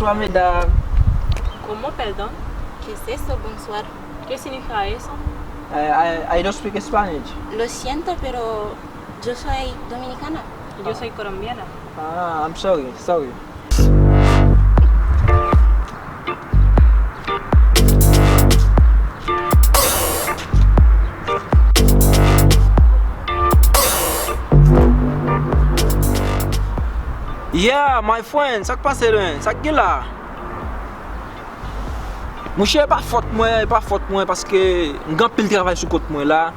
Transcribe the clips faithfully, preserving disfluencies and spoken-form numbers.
Bonsoir, mesdames. ¿Cómo, perdón? ¿Qué es eso? Bonsoir. ¿Qué significa eso? I, I, I don't speak Spanish. Lo siento, pero yo soy dominicana. Yo soy colombiana. Ah, I'm sorry, sorry. Yeah, my friend, sa k pase, man? Sa k gen la? Monchè, e pa fòt mwen, e pa fòt mwen, paske m gen anpil travay sou kont mwen la.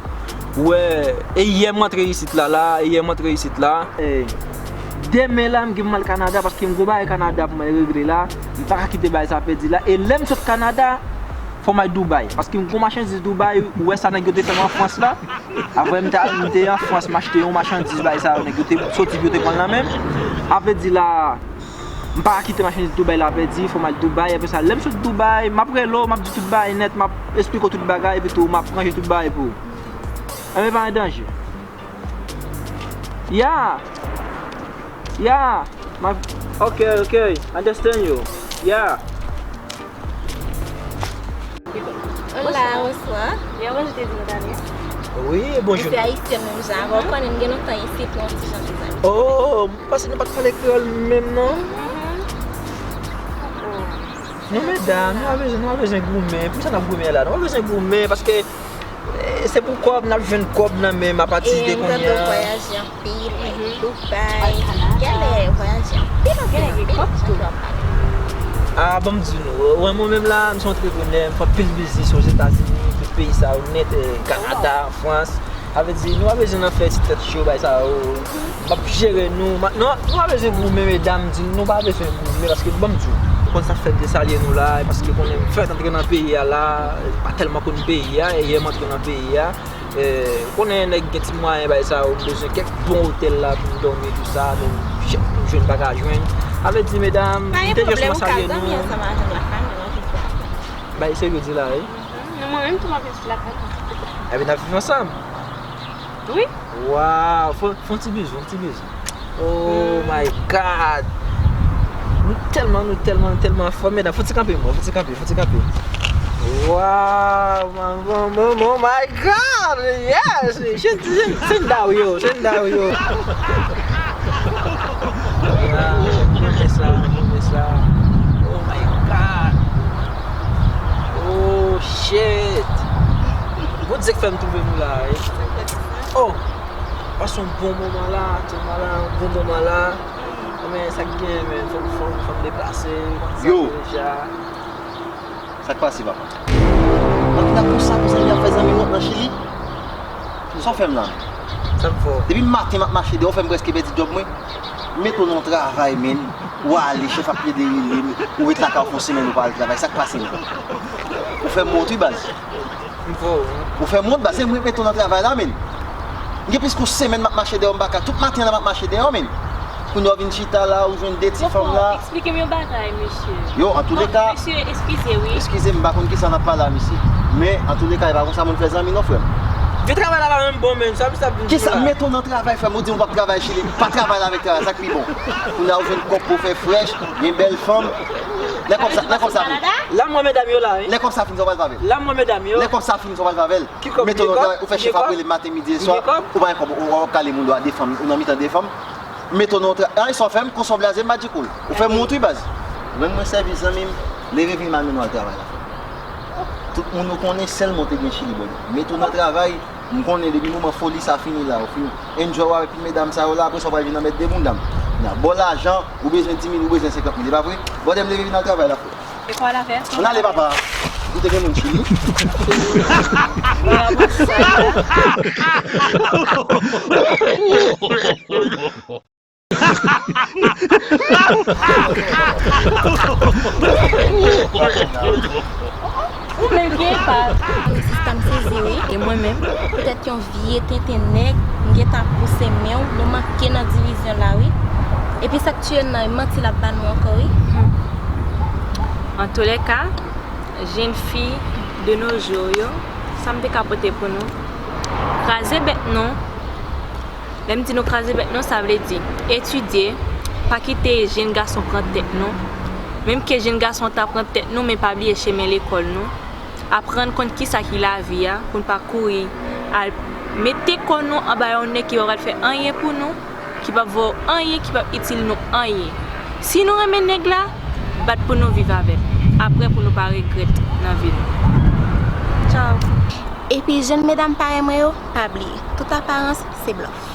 Ou wè, e yè m rantre isit la, la, e yè m rantre isit la. E, demen la, m gen pou m al Kanada, paske m gen bagay Kanada pou mwen regle la. M pa ka kite bagay sa pèdi la. E lè m sot Kanada, fò m al Dubai. Paske m gen machandiz Dubai, ou wè sa nèg yo te fè m an Frans la. Apre m te, m te an Frans, m achte yon machandiz, bagay sa yo, nèg yo te soti pou yo te pran l nan men m. Sa vle di la, m pa ka kite machandiz Dubai la pèdi, fò m al Dubai, apre sa, lè m sot Dubai, m ap rele w, m ap di tout bagay nèt, m ap esplike w tout bagay, epi tou, m ap ranje tout bagay pou ou. Enben, pa gen danje. Yeah! Yeah! My, okay, okay, understand you. Yeah! Hola, bonsoir. Wi, bonjou. Ou se ayisyen menm jan avè w, konnen m gen lontan isit, nou yon ti jan mezanmi. Oh, m panse nou pa t pale kreyòl menm non. Non, medam, nou pa bezwen, nou pa bezwen goumen. Poukisa n ap goumen la? Nou pa bezwen goumen, paske, eh, se pou kòb, n ap jwenn kòb nan men m apati de kounye a. Vwayaje anpil, Dubai, genlè vwayaje anpil, anpil, anpil, jan ki w ap pale. Ah, ban m di nou, wè mwen menm la, m se yon antreprenè, m fè anpil biznis Ozetazini, tout peyi sa yo nèt, eh, Kanada, Frans. Sa vle di, nou pa bezwen nan fè ti tèt cho, bay sa yo. M ap jere nou. Ma, nou, nou pa bezwen goumen, medam, di nou pa bezwen goumen, paske ban m di w, ou konn sa fè m te salye nou la, paske konnen m fèk antre nan peyi a la, pa tèlman konn peyi a, e yè m antre nan peyi a. Eh, ou konnen nèg gen ti mwayen bay sa yo, m bezwen kèk bon otèl la pou m dòmi, tou sa, men m jwenn pa ka jwenn. Sa vle di, medam, m te jis mwen salye nou. Bay serye di la, wi. Non, mwen menm tou m ap viv sou lakay mwen. Ebyen, n ap viv ansanm. Wi. Waw, fè, fè yon ti bizou, yon ti bizou. Oh my God. Nou tèlman, nou tèlman, nou tèlman anfòm, medam. Fè yon ti kanpe, mwen, fè yon ti kanpe, fè yon ti kanpe. Waw, man, man, man, oh my God, yes. Send, send, send down yo, send down yo. Waw, mwen sa, mwen sa. Oh my God. Oh shit. Bondye k fè m twouve nou la, wi. Oh. Pase yon bon moman la, tout moman la, yon bon moman la. Men sa k gen, men fò, fò, fò m deplase, m ap travay deja. Sa k pase, papa? Mwen vin ak konsa pou zanmi ap fè zanmi wont nan Chili. Sa w fè m la? Sa m fè w? Depi maten m ap mache deyò, w fè m prèske pèdi djòb mwen. Mete w nan yon travay, menn. Ou ale, chèf ap plede rele m. Ou ret lakay ou fè yon semèn ou pa al travay. Sa k pase, menn? Ou fè m wont wi, baz. M fè w wont. Ou fè m wont, baz. Se mwen k mete w nan travay la, menn. M gen plis ke yon semèn m ap mache deyò, m pa ka. Tout maten an m ap mache deyò, menn. Kounye a w vin chita la, ou jwenn de ti fanm la. Eksplike m yon bagay, mesye. Yo, antouleka. Bon, mesye, eskize, wi. Eskize m, m pa konn kisa n ap pale a, mesye. Men, antouleka, e pa konsa moun fè zanmi, non, frè m. Vye travay la pa menm bon, menn. Sa misye ap vin di la. Kisa? Mete w nan travay, frè m. Ou di m ou p ap travay Chili. Pa travay la avèk travay, sa k pi bon. Kounye a ou jwenn kòb pou w fè frèch, gen bèl fanm. Lè kòb sa, lè kòb sa fini. La m wè medam yo la, wi. Lè kòb sa fini, sa w pral fè avè l? La m wè medam yo. Lè kòb sa fini, sa w pral fè avè l? Ki kòb? Mete w nan travay, ou fè chèf ap rele maten, midi e swa. Ou pa gen kòb, ou, ou ap kale moun yo a de fanm, ou nan mitan de fanm. Mete w nan tra-, an, sa w fè m, konsa w blaze m, Madjikoul. Ou fè m wont wi, baz. Rann mwen sèvis, zanmi m. Leve vini m al mennen w al travay la. Tout moun ou konnen, sèl mwen te gen Chili, bòy. Mete w nan travay, m konnen depi moman foli sa fini la, ou fin enjoy w avèk medam sa yo la, apre sa w pral vin anmède bounda m. Nan bò lajan, ou bezwen di mil, ou bezwen senkant mil, e pa vre? Bòdè m leve vin al travay la, frè. E pa w al avè l? Ann ale, papa. Ou te gen moun Chili? Ou menm ki epa. Sista m sezi wi. E mwen menm, poutèt yon vye tenten nèg, m gentan ap pouse men w, nou manke nan divizyon la wi. Epi sa k tiye n nan, e manti l ap ba nou ankò wi. Antoulèka, jenn fi de nos jours yo, sa m te ka pote pou nou, kraze bèt nou. Lè m di nou kraze bèt nou, sa vle di etidye, pa kite jenn gason pran tèt nou. Menm ke jenn gason ta pran tèt nou, men pa bliye chemen lekòl nou. Aprann konn kisa ki lavi a, pou n pa kouri al mete kò nou anba yon nèg ki pa pral fè anyen pou nou, ki p ap voye anyen, ki p ap itil nou anyen. Si nou renmen nèg la, bat pou nou viv avè l. Apre pou nou pa regrèt nan vi nou. Tchaw. Epi jèn medam parèy mwen yo, pa bliye, tout aparans se blòf.